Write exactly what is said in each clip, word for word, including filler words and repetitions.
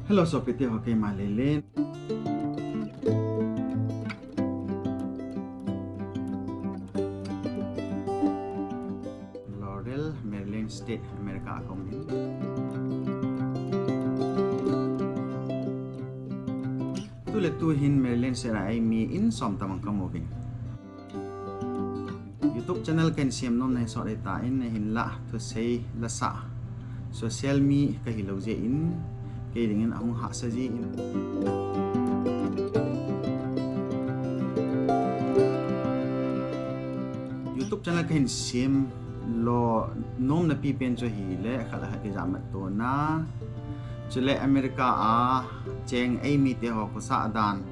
Hello, sopite ho, keima Lelen. Laurel, Maryland State, America a kaum in. Tule tuhin Maryland State a eimi in som tabang kamu uvin. YouTube channel kahin sem nom nahi sot ahitan, ahinlah thusei lasah social mi kahi lou jeh in, kei dingin ahung hahsa jin. YouTube channel kahin sem lou nomna pipen chu ahile, khat le khat kijamat tona. Chule America a cheng eimite ho khosah dan.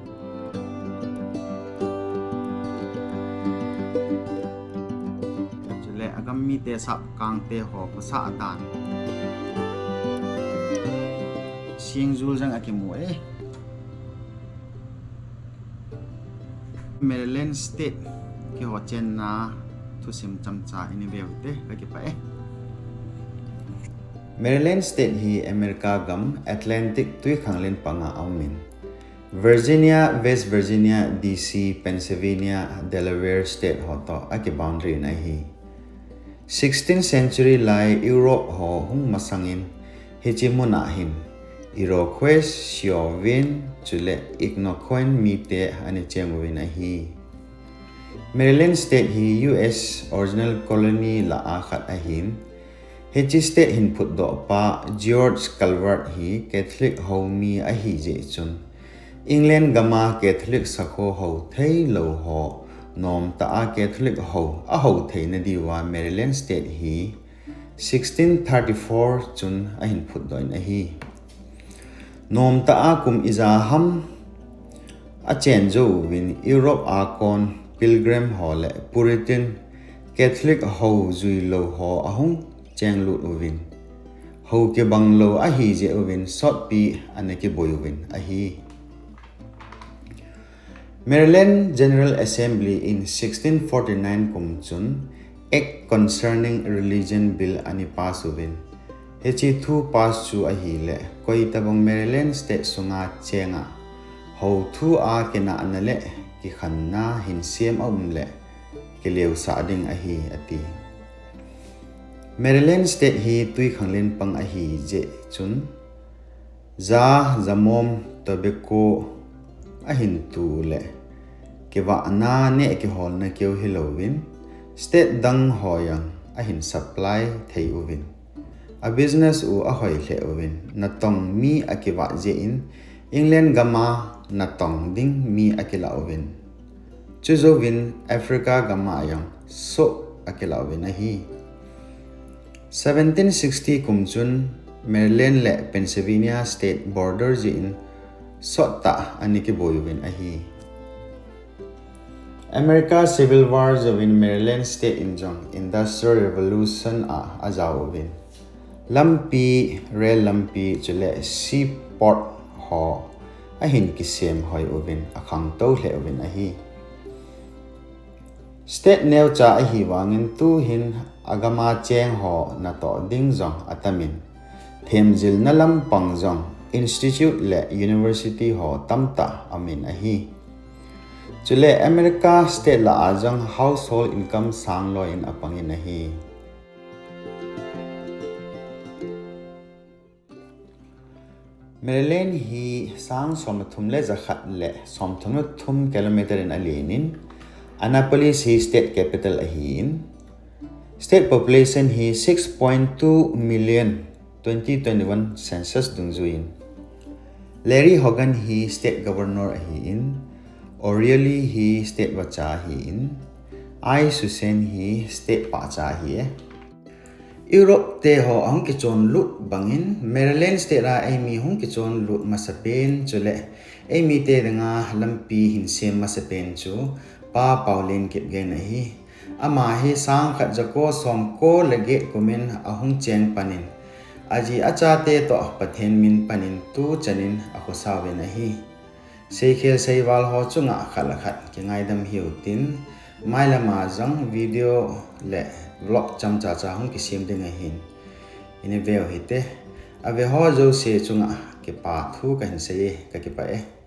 Chule agam mite sapkangte ho khosah dan. Singjul jang akimu e. Maryland State kihochenna thusim chomcha ini veu te, kakipah e. Maryland State hi America gam Atlantic twikhanglen panga aumin. Virginia, West Virginia, D C, Pennsylvania, Delaware State ho toh akiboundary in ahi. Sixteenth century lai Europe ho hung masangin hiche muna hin Iroquois, Chauvin, chule Iroquois mite ana cheng uvin ahi. Maryland State hi U S original colony lah a khat ahin, hiche state hin phutdoh pa George Calvert hi Catholic ho mi ahi jeh chun, England gama Catholic sakho ho theilou ho, nomtah a Catholic ho aho theina diuva Maryland State hi sixteen thirty-four chun ahin phutdoh in ahi. Nomtah a kum ijat ham achen jouvin Europe a kon Pilgrim ho le Puritan Catholic ho juilou ho ahung chenglut uvin, ho kibanglou ahi jeh uvin sotpi ana kiboi uvin ahi. Maryland General Assembly in sixteen forty-nine kum chun Act Concerning Religion Bill ana pass uvin, hiche thu pass chu ahile, koitabang Maryland State sunga chenga ho thu a kinahna le kikhenna hinsem aum le kileosah ding ahi, ati. Maryland State hi twikhanglen pang ahi jeh chun, ja, jamom, tobacco ahin tu le kivahna neh kiholna keu hilouvin, state dang ho jong ahin supply thei uvin, a business u ahoi lheh uvin, natong mi akivah jeh in England gama natong ding mi akilah uvin, chujouvin Africa gama jong soh akilah uvin ahi. Seventeen sixty kum chun Maryland le Pennsylvania state border jeh in sottah ana kiboi uvin ahi. America Civil War jouvin Maryland state in jong Industrial Revolution a ajao uvin, lampi, rail lampi chule seaport ho ahin kisem hoi uvin, akhangtou lheh uvin ahi. State neocha ahi vangin tuhin agama cheng ho natoh ding jong atamin, themjilna lampang jong institute le university ho tamtah aumin ahi. Chule America state lah a jong household income sang loiyin apangin ahi. Maryland hi sang somthum le jakhat le somthum le thum kilometer in alenin, Annapolis hi state capital ahin, state population hi six point two million, twenty twenty-one census dungjuiyin. Larry Hogan hi state governor ahin, O'Reilly hi state vacha ahin, I Susan hi state pahcha ahi e. Europe te ho ahung kichonlut bangin Maryland state a eimi hung kichonlut masapen chule eimite dinga lampi hinsem masapen chu Pa Paolinkip Gaynor ahi. Ama hi sangkhat jako somko le get kumin ahung cheng panin, aji achate toh Pathen min panin tuchanin akhosa uvin ahi. Seikhel seival ho chunga khat le khat kingaidam hiutin, mailama jong video le vlog chomcha cha hung kisem ding ahin, ini veu hite. Aveho jouse chunga kipa thu kahin sei e, kakipah e.